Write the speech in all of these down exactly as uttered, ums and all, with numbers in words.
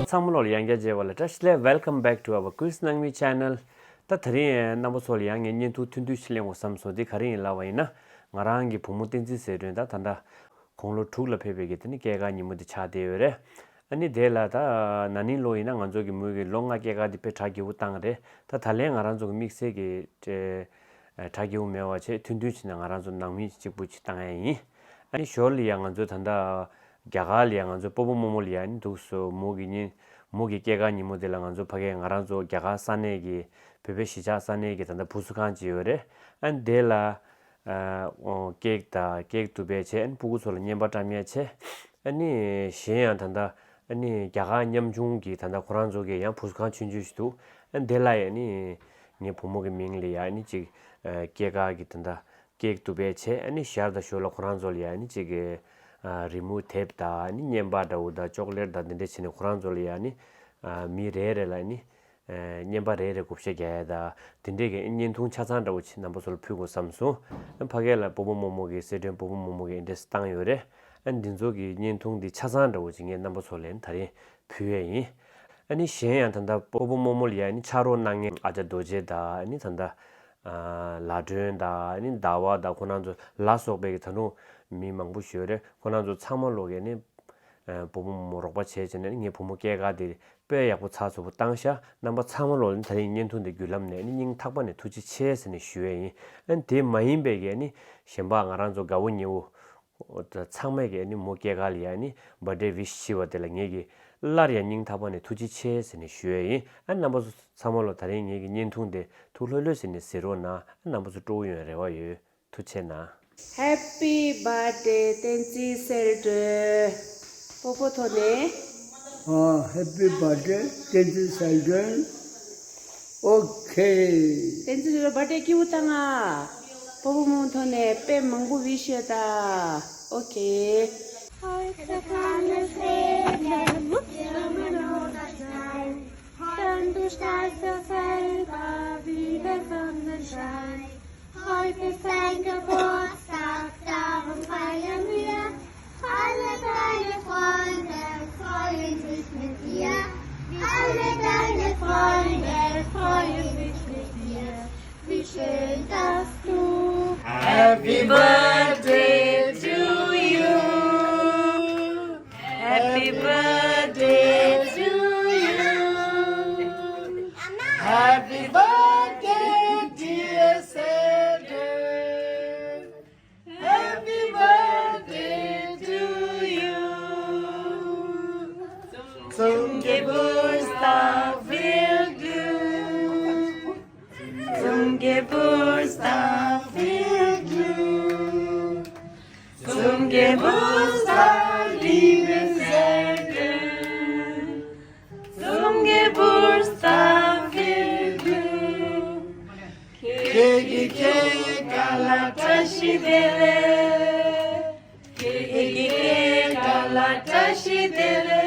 ཚང་མ་ལོག་ལ་ཡང་བསྐྱར་མཇལ་བ་ལ་བཀྲ་ཤིས་བདེ་ལེགས། Welcome back to our Quiz Nangmi channel. ད་དེ་རིང་རྣམ་པ་ཚོ་ལ་ཡང་ངས་བརྙན་ཐུང་ཐུང་ཐུང་ཞིག་ལེན་དགོས་བསམ་སོང་། འདི་ག་རེ་ཡིན་ལབ་པ་ཡིན་ན། ང་རང་གི་བུ་མོ་བསྟན་འཛིན་ཟེར་སྒྲོན་ད་ད་ལྟ་དགུང་ལོ་དྲུག་ལ་ཕེབས་པའི་གི་དེ་ནི་སྐྱེས་སྐར་ཉིན་མོ་འདི་ཆགས་བསྡད་ཡོད་རེད། ཨ་ནི་དེ་ལ་ད་ན་ནིང་ལོ་ཡིན་ན་ང་ཚོ་གི་མོས་གི་ལོ་ལྔ་སྐྱེས་སྐར་འདི་དཔེ་གྲ་རྒྱས་པོ་བཏང་རེད། ད་ད་ལན་ང་རང་ཚོ་གི་དམིགས་བསལ་གི་གྲ་རྒྱས་པོ་མེད་པ་བྱས་ཐུང་ཐུང་བྱས་ནས་ང་རང་ཚོ་ནང་མི་གཅིག་པུ་ཅིག་བཏང་ཡ་ཡིན། ཨ་ནི་ཞོར་ལ་ཡ་ང་ཚོ་ད་ལྟ་རྒྱ་གར་ལ་ཡ་ང་ཚོ་སྤོ་བོ་རྨོ་མོ་ལ་ཡ་ནི་འདུག་སོ། མོ་གི་ཉིན་མོ་གི་སྐྱེས་སྐར་ཉིན་མོ་དེ་ལ་ང་ཚོ་ཕ་གིར་ང་རང་ཚོ་རྒྱ་གར་ས་གནས་ཀྱི་བོད་པའི་གཞིས་ཆགས་ས་གནས་ཀྱི་ད་ལྟ་བུ་གསོ་ཁང་ཅིག་ཡོད་རེད། ཨ་ནི་དེ་ལ་ཨ་ཀེག་དང་ཀེག་བཏུ་བའི་ཆེད་ཨ་ནི་སྤུ་གུ་ཚོ་ལ་རྔན་པ་བཀྲམ་ཡ་ཆེད། ཨ་ནི་གཞན་ཡང་ད་ལྟ་ཨ་ནི་རྒྱ་གར་ཉམ་ཆུང་གི་ད་ལྟ་ཁོ་རང་ཚོ་གི་ཡང་བུ་གསོ་ཁང་ཆུང་ཆུང་ཞིག་འདུག་ཨ་ནི་དེ་ལ་ཡ་ནི་ངའི་བུ་མོ་གི་མིང་ལ་ཡ་ནི་ཅིག་ཨ་སྐྱེས་སྐར་གྱི་ད་ལྟ་ཀེག་བཏུ་བའི་ཆེད། ཨ་ནི་ཞར་དང་ཞོར་ལ་ཁོ་རང་ཚོ་ལ་ཡ་ནི་ཅིག་གི་ཨ་རི་མོ་དེབ་དང་ཨ་ནི་རྔན་པ་འདྲ་བོ་དང་ཅོག་ལེཊ་དང་འདི་འདྲ་བྱས་ནས་ཁོ་རང་ཚོ་ལ་ཡ་ནི་ཨ་མི་རེ་རེ་ལ་ནི་ཨ་རྔན་པ་རེ་རེ་བགོ་བཤའ་རྒྱག་ཡ་དང་དེ་འདྲས་ཀྱི་བརྙན་ཐུང་ཆ་ཚང་འདྲ་བོ་ཅིག་རྣམ་པ་ཚོ་ལ་ཕུལ་དགོས་བསམ་སོང་། ཨ་ཕ་གི་ལ་སྤོ་བོ་རྨོ་མོ་གི་གསལ་སྒྲོན་སྤོ་བོ་རྨོ་མོ་གི་འདི་འདྲས་བཏང་ཡོད་རེད། ཨ་འདི་ཚོ་གི་བརྙན་ཐུང་འདི་ཆ་ཚང་འདྲ་བོ་ཅིག་ངས་རྣམ་པ་ཚོ་ལ་ད་རིང་ཕུལ་ཡས་ཡིན། ཨ་ནི་གཞན་ཡང་ད་ལྟ་སྤོ་བོ་རྨོ་མོ་ལ་ཡ་ནི་ཕྱག་རོགས་གནང་མཁན་ཨ་ཅག་རྡོ་རྗེ་དང་ཨ་ནི་ད་ལྟ་ཨ་ལ་སྒྲོན་དང་ཨ་ནི་ཟླ་བ་དང་ཁོ་རང་ཚོ་ལ་སོགས་པའི་གི་ད་རུང་མི་མང་པོ་ཞིག་ཡོད་རེད། ཁོ་རང་ཚོ་ཚང་མ་ལོག་གི་ནི་ཨ་སྤོ་བོ་རྨོ་མོ་རོགས་པ་བྱས་བྱས་ནས་ངའི་བུ་མོ་སྐྱེས་སྐར་དེ་དཔེ་ཡག་པོ་ཚགས་ཚུད་པོ་བཏང་ཤག་རྣམ་པ་ཚང་མ་ལོག་ནི་ད་རིང་བརྙན་ཐུང་འདི་བརྒྱུད་ལམ་ནས་ནི་སྙིང་ཐག་པ་ནས་ཐུགས་རྗེ་ཆེ་ཟེར་ནས་ཞུ་ཡས་ཡིན། ཨ་ནི་དེ་མ་ཡིན་པའི་གི་ནི་གཞན་པ་ང་རང་ཚོ་དགའ་བོ་ཉེ་བོ་ཚང་མས་ཀྱི་ནི་མོ་སྐྱེས་སྐར་ལ་ཡ་ནི་བར་ཌེ་ཝིཤ་བྱས་པ་དེ་ལ་ངེད་ཀྱིས་སླར་ཡང་སྙིང་ཐག་པ་ནས་ཐུགས་རྗེ་ཆེ་ཟེར་ནས་ཞུ་ཡས་ཡིན། ཨ་རྣམ་པ་ཚོ་ཚང་མ་ལོ་ད་རིང་ངེད་ཀྱི་བརྙན་ཐུང་དེ་ཐུགས་ལྷོད་ལྷོད་ཟེར་ནས་གཟིགས་རོགས་གནང་། ཨ་རྣམ་པ་ཚོ་སྤྲོ་བོ་ཡོང་རེ་བ་ཡོད། ཐུགས་རྗེ་གནང་། Happy birthday བསྟན་འཛིན་གསལ་སྒྲོན། སྤོ་བོ་ཐོག་ནས། ཨ་Happy birthday བསྟན་འཛིན་གསལ་སྒྲོན། ཨོ་ཁེ། བསྟན་འཛིན་གསལ་སྒྲོན་བར་ཌེ་སྐྱིད་པོ་བཏང་ཨ། སྤོ་བོ་རྨོ་མོ་ཐོག་ནས་དཔེ་མང་པོ་ཝིཤ་ཡོད་ད། ཨོ་ཁེ། Heute kann es regnen, immer nur das Rhein. Denn du steigst das Feld ab, wie der Sonnenschein. Heute ist dein Geburtstag, darum feiern wir. Alle deine Freunde freuen sich mit dir. Alle deine Freunde freuen sich mit dir. Wie schön, dass du Happy birthday to you. Happy birthday to you. Happy birthday, dear Sandra. Happy birthday to you. Zum Geburtstag viel Glück. Zum Geburtstag viel Glück. Zum Geburtstag, liebe Sandra. Zum Geburtstag viel Glück. Kegi kegi kala tashi dele. Kegi kegi kala tashi dele.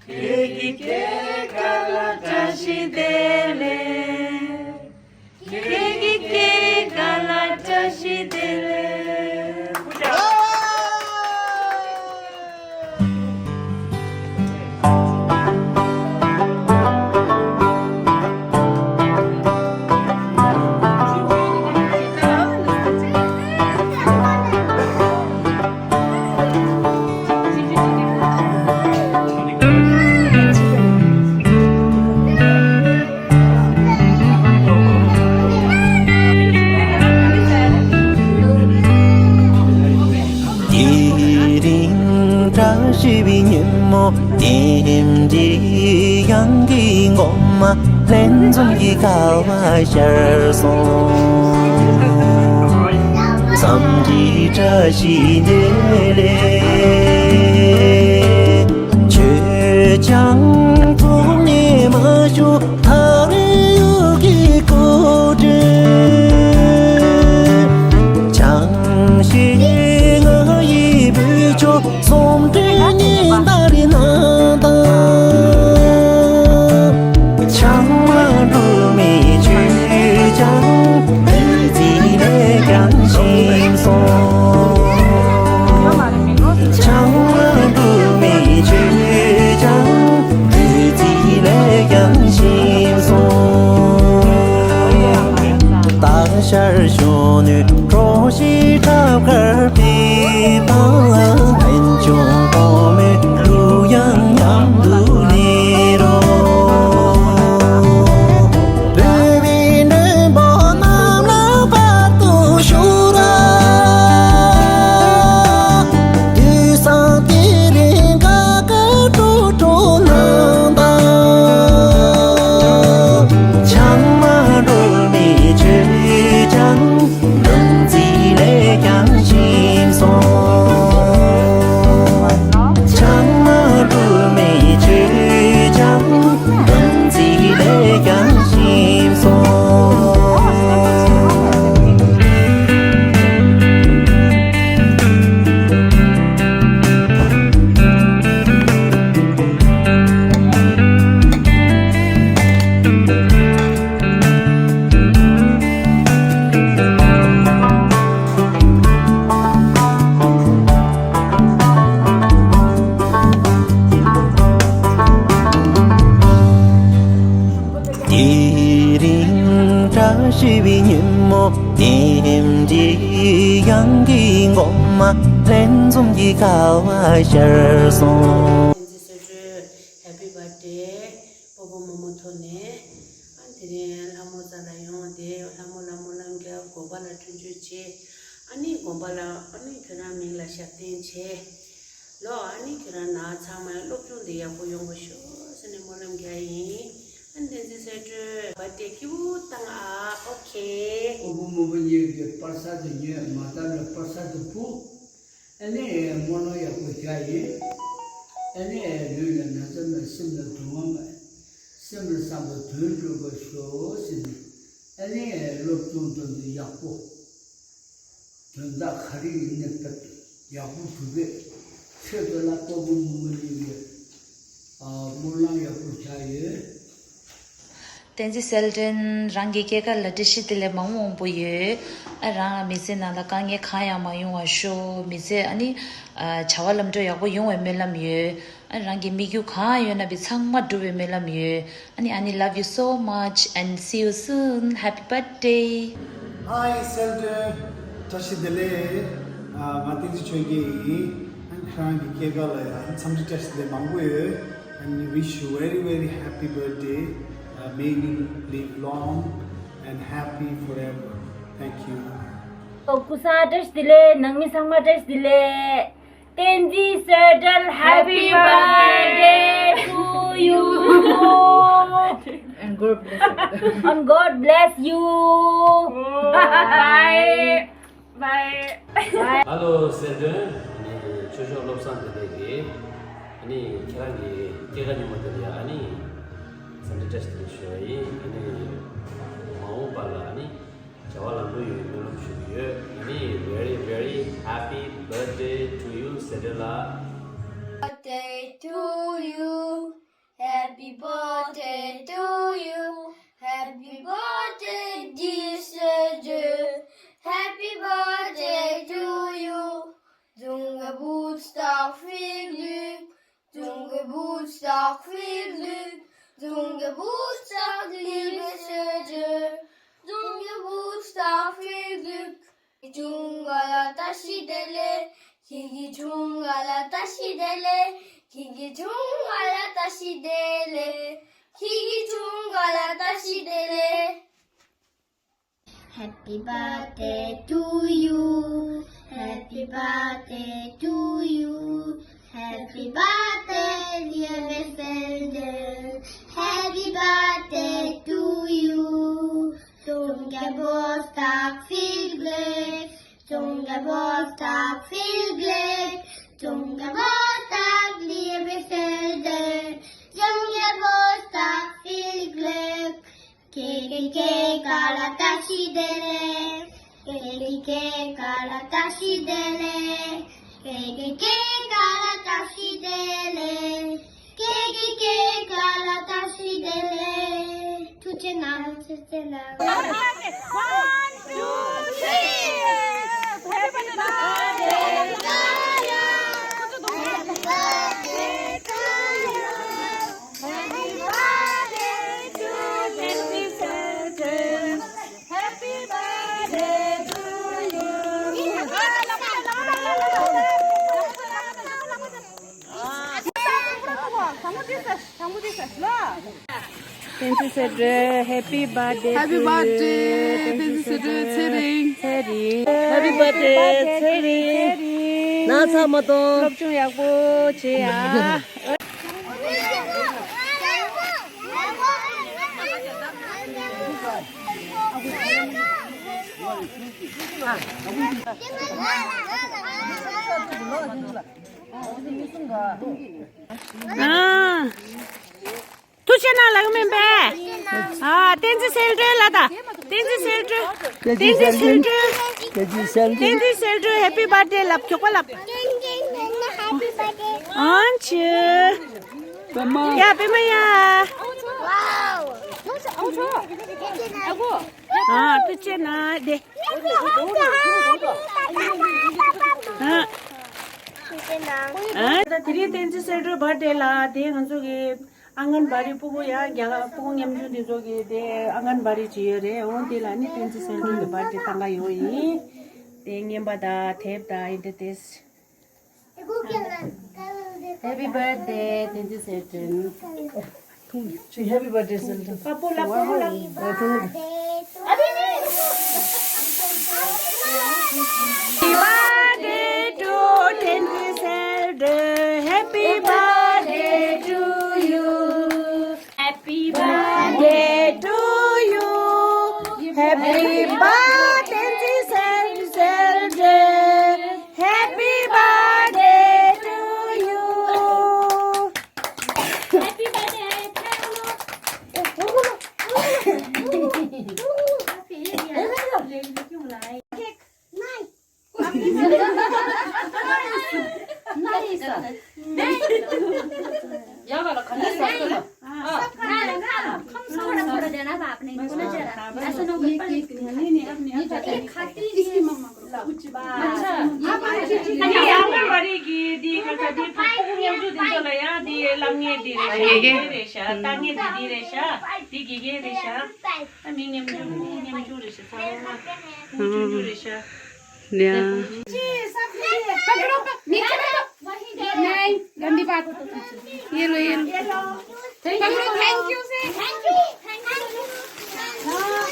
Kegi kegi kala tashi dele. Kegi kegi kala tashi dele. དེ་རིང་བཀྲ་ཤིས་པའི་ཉིན་མོ། རྟེན་འབྲེལ་གཡང་གི་འགོ་མ། ལྷན་འཛོམས་ཀྱི་ཁ་བ་ཤར་སོང་། འཚམས་འདྲི་བཀྲ་ཤིས་བདེ་ལེགས། ཁྱོད་ཀྱང་ཐོག་ནས་མ་བྱུང་ཐག་རིང་ཡུལ་གྱི་སྐོར་དྲན། ཆང་ཞིག་ང་ཡི་བུ་ཆོ་སོམ་དྲན་ནི་འདར་ན་ད། ཆང་མ་འགྲོ་མི་ཆོས་ཀྱང་བུ་རྫི་ལས་ཀྱང་ཞིམ་སོང་། ཆང་མ་འགྲོ་མི་ཆོས་ཀྱང་ ཆར་བྱུང་ནས་གྲོགས་ཤིག་ཁྲབ་ཁར་ཕེབས་པ། ལན་ཆུང་གོང་མའི་གླུ་དབྱངས་མཉམ་དུ་གླེང་རོགས། བོད་པའི་མགྲོན་པོ་རྣམས་ལ་བར་དུ་བཞུགས་ར། དུས་བཟང་དེ་རིང་ཁ་ཁ་ཁྲོ་ཁྲོ་གནང་དང་། ཆང་མ་སྒྲོལ་མའི་ཆོས་ཀྱང་སྣང་སྲིད་ལས་ཀྱང་ཞིམ་སོང་། ཆང་མ་སྒྲོལ་མའི་ཆོས་ཀྱང་སྣང་སྲིད་ལས་ཀྱང་ཞིམ་སོང་། དེ་རིང་བཀྲ་ཤིས་པའི་ཉིན་མོ། དེ་འདྲའི་དབྱངས་ཀྱི་མགོ་མ་ལྷན་འཛོམས་ཀྱི་ཁ་བ་ཤར་སོང་། བསྟན་འཛིན་བསོད་སྒྲོན་Happy Birthday སྤོ་བོ་རྨོ་མོ་ཐོག་ནས། ཨ་དེ་རིང་ལྷ་མོ་རྩ་ལ་ཡོང་སྟེ་ལྷ་མོ་ལ་སྨོན་ལམ་རྒྱབ། དགོན་པ་ལ་འཕྲིན་བཅོལ་བྱས། ཨ་ནི་དགོན་པ་ལ་ཨ་ནི་ཁྱོད་རང་མིང་ལ་ཞབས་བརྟན་བྱས། ལོ། ཨ་ནི་ཁྱོད་རང་ནང་ཚང་མ་སློབ་སྦྱོང་འདི་ཡག་པོ་ཡོང་བ་ཤོག་ཟེར་ནས་སྨོན་ལམ་རྒྱག་ཡིན། ཨ་ནི་བསྟན་འཛིན་བསོད་སྒྲོན་བར་ཐི་ཌེ་སྐྱིད་པོ་བཏང་ཨ། ཨོ་ཁེ། སྤོ་བོ་རྨོ་མོ་གཉིས་ཀྱི་པ་སངས་དེ་ཉོས། མ་དར་ལ་པ་སངས་དེ་ཕུལ། ཨ་ནི་སྨོན་ལམ་ཡག་པོ་རྒྱག་ཡིན། ཨ་ནི་ལུས་ལ་ན་ཚ་མེད། སེམས་ལ་སྡུག་བསྔལ་མེད། སེམས་ལ་བསམ་པ་དོན་འགྲུབ་པར་ཤོག་ཟེར་ནས། ཨ་ནི་སློབ་སྦྱོང་དོན་དུ་ཡག་པོ། དོན་དག་ག་རེ་ཡིན་ནའི་ད་ཡག་པོ་སྒྲུབ་པའི་ཆེད་དུ་ལ་སྤོ་བོ་རྨོ་མོ་གཉིས་ཀྱིས་ཨ་སྨོན་ལམ་ཡག་པོ་བྱ་ཡོད། བསྟན་འཛིན་གསལ་སྒྲོན། རང་གི་སྐྱེས་སྐར་ལ་བཀྲ་ཤིས་བདེ་ལེགས་མང་པོ་མང་པོ་ཡོད། ཨ་རང་མི་ཚེ་ནང་ལ་དཀའ་ངལ་གང་ཡང་མ་ཡོང་བ་ཤོག་མི་ཚེ་ཨ་ནི་ཨ་བྱ་བ་ལམ་འགྲོ་ཡག་པོ་ཡོང་བའི་སྨོན་ལམ་ཡོད། ཨ་རང་གི་དམིགས་ཡུལ་གང་ཡོད་ན་བི་ཚང་མ་འགྲུབ་པའི་སྨོན་ལམ་ཡོད། ཨ་ནི་ཨ་ནི་love you so much and see you soon. Happy birthday. Hi Sheldon. བཀྲ་ཤིས་བདེ་ལེགས། ཨ་ང་བསྟན་འཛིན་ཆོས་རྒྱལ་ཡིན། ཨ་ནི་ཁྱེད་རང་གི་སྐྱེས་སྐར་ལ་ཡང་འཚམས་འདྲི་བཀྲ་ཤིས་བདེ་ལེགས་མང་པོ་ཡོད། And wish you very very happy birthday. Uh, may you live long and happy forever. Thank you. ཨོ་སྐུ་སངས་བཀྲ་ཤིས་བདེ་ལེགས། ནང་མི་ཚང་མ་བཀྲ་ཤིས་བདེ་ལེགས། བསྟན་འཛིན་བསོད་སྒྲོན། Happy birthday to you. And God bless you. And God bless you. Bye. Bye. Hello བསོད་སྒྲོན། ཨ་ནི་ཆོས་ཕྱོགས་བློ་བཟང་བདེ་ལེགས་ཀྱིས་ཨ་ནི་ཁྱེད་རང་གི་སྐྱེས་སྐར་ཉིན་མོ་དེ་ལ་ཨ་ནི་འཚམས་འདྲི་བཀྲ་ཤིས་བདེ་ལེགས་ཞུ་ཡ་ཡིན། ཨ་ནི་མ་འོངས་པ་ལ་ཨ་ནི་བྱ་བ་ལམ་འགྲོ་ཡོང་བའི་སྨོན་ལམ་ཞུ་གི་ཡོད། ཨ་ནི་very very happy birthday to you བསོད་སྒྲོན་ལགས། Birthday to you. Happy birthday to you. Happy birthday, dear Sergio. Happy birthday to you. Zum Geburtstag viel Glück. Zum Geburtstag viel Glück. Zum Geburtstag, liebe Sergio. Zum Geburtstag viel Glück. ཁྱེད་ཀྱི་ཆུང་ག་ལ་བཀྲ་ཤིས་བདེ་ལེགས། ཁྱེད་ཀྱི་ཆུང་ག་ལ་བཀྲ་ཤིས་བདེ་ལེགས། ཁྱེད་ཀྱི་ཆུང་ག་ལ་བཀྲ་ཤིས་བདེ་ལེགས། ཁྱེད་ཀྱི་ཆུང་ག་ལ་བཀྲ་ཤིས་བདེ་ལེགས། Happy birthday to you. Happy birthday to you. Happy birthday, dear Sheldon. Happy birthday to you. Zum Geburtstag viel Glück. Zum Geburtstag viel Glück. Zum Geburtstag, liebe Sheldon. Zum Geburtstag viel Glück. ཁྱེད་ཀྱི་སྐྱེས་སྐར་ལ་བཀྲ་ཤིས་བདེ་ལེགས། ཁྱེད་ཀྱི་སྐྱེས་སྐར་ལ་བཀྲ་ཤིས་བདེ་ལེགས། ཁྱེད་ཀྱི་སྐྱེས་སྐར་ལ་བཀྲ་ཤིས་བདེ་ལེགས། ཁྱེད་ཀྱི་སྐྱེས་སྐར་ལ་བཀྲ་ཤིས་བདེ་ལེགས། ཐུགས་རྗེ་གནང་། ཐུགས་རྗེ་གནང་། One, two, three. Happy birthday to you. Happy birthday to you. Happy birthday to you. Happy birthday. བསྟན་འཛིན་གསལ་སྒྲོན། Happy birthday to you. Happy birthday བསྟན་འཛིན་གསལ་སྒྲོན། ཚེ་རིང་། ཚེ་རིང་། Happy birthday ཚེ་རིང་། ཚེ་རིང་། ན་ཚ་མ་གཏོང་། སློབ་སྦྱོང་ཡག་པོ་བྱེད་ཨ། ཨ། ཐུགས་རྗེ་གནང་ལགས་མིན་པས། ཨ། བསྟན་འཛིན་གསལ་སྒྲོན་ལ་ད། བསྟན་འཛིན་གསལ་སྒྲོན། བསྟན་འཛིན་གསལ་སྒྲོན། བསྟན་འཛིན་གསལ་སྒྲོན། Happy birthday ལབ། མགྱོགས་པ་ལབ། ཨང་ཆུ། པདྨ། ཡ་པདྨ་ཡ། ཨ། ཐུགས་རྗེ་གནང་དེ། ཨ། ཨ། ད་དེ་རིང་བསྟན་འཛིན་གསལ་སྒྲོན་བར་ཌེ་ལ་དེ་ང་ཚོ་གི་ཨང་གན་བ་རི་སྤུ་གུ་ཡ་རྒྱ་གར་སྤུ་གུ་ཉམ་ཆུང་དེ་ཚོ་གི་དེ་ཨང་གན་བ་རི་ཅིག་ཡོད་རེད། འོ་དེ་ལ་ནི་བསྟན་འཛིན་གསལ་སྒྲོན་གྱི་བར་ཌེ་བཏང་ག་ཡོང་ཡིན། དེ་རྔན་པ་དང་དེབ་དང་ཡིན་དེ་དེ། Happy birthday བསྟན་འཛིན་གསལ་སྒྲོན། Happy birthday གསལ་སྒྲོན། པ་པོ་ལ་པ་པོ་ལ། Happy birthday to བསྟན་འཛིན་གསལ་སྒྲོན། Happy birthday to you. Happy birthday to you. Happy birthday བསྟན་འཛིན་གསལ་སྒྲོན། Happy birthday to you. Happy birthday. Anganwadi की दी का दी पप्पू को न्यम जो दिन तो लया दी लंगे दी रेशा दी रेशा तांगे दी दी रेशा दी गिगे रेशा। आ मी न्यम जो न्यम जो रेशा सारा। जो रेशा। या। पकड़ो, नीचे बैठो। नहीं, गंदी बात। ये लो, ये लो। Thank you, thank you से। Thank you, thank you। हाँ।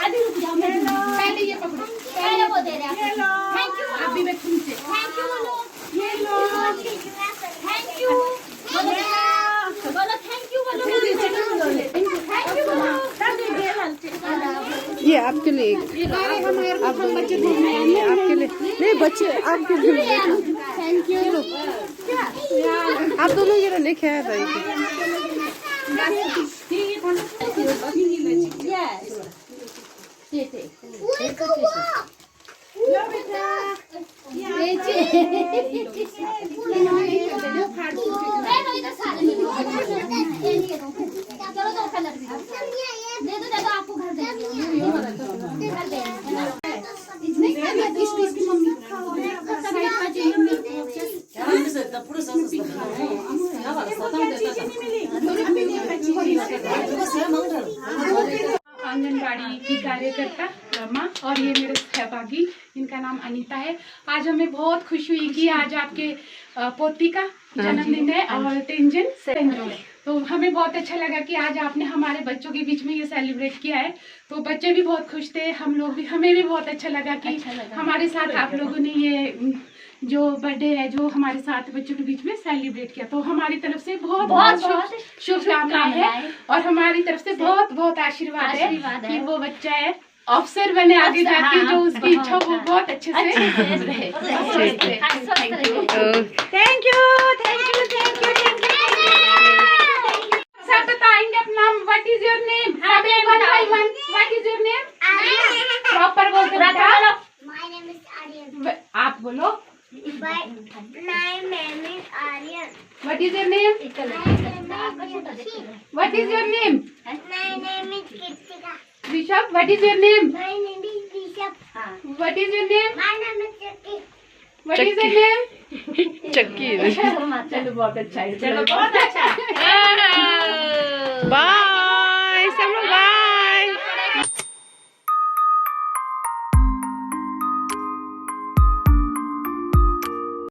अभी रुक जाओ, मैं दूंगी। पहले ये पकड़ो। पहले वो दे रहे हैं। ये लो। Thank you। अभी मैं तुमसे। Thank you बोलो। ये लो। Thank you। बोलो, बोलो, thank you बोलो। Thank you बोलो। ये आपके लिए। आप दोनों के लिए। ये आपके लिए। नहीं, बच्चे, आपके लिए। Thank you। आप दोनों ये लो, लेके आया भाई। Yes। आंगनबाड़ी की कार्यकर्ता रमा और ये मेरे सहभागी, इनका नाम अनीता है। आज हमें बहुत खुशी हुई कि आज आपके, अ, पोती का जन्मदिन है और तेंजिन सेंजो है। तो हमें बहुत अच्छा लगा कि आज आपने हमारे बच्चों के बीच में ये सेलिब्रेट किया है। तो बच्चे भी बहुत खुश थे, हम लोग भी, हमें भी बहुत अच्छा लगा कि अच्छा लगा। हमारे साथ आप लोगों ने ये, उम, जो बर्थडे है, जो हमारे साथ बच्चों के बीच में सेलिब्रेट किया। तो हमारी तरफ से बहुत, बहुत, बहुत शुभ-, बहुत शुभकामनाएं हैं। शुभकामनाएं। और हमारी तरफ से बहुत, बहुत आशीर्वाद है आशीर्वाद है। कि वो बच्चा है, अफसर बने आगे अफसर, जाके, हाँ, जो उसकी हाँ, इच्छा हो, हाँ। बहुत अच्छे से अच्छे से रहे। अच्छे से रहे। Thank you। Thank you, thank you, thank you, thank you। सब बताएंगे अपना नाम। What is your name? सब एक one by one। What is your name? Aryan. Proper बोल दो बेटा। My name is Aryan। ब-, आप बोलो। My, my name is Aryan। What is your name? My name is Rishi। What is your name? My name is Kritika। Rishabh, what is your name? My name is Rishabh। What is your name? My name is Ricky। What is your name? चक्की। चलो, बहुत अच्छा है। चलो, बहुत अच्छा है। वाह।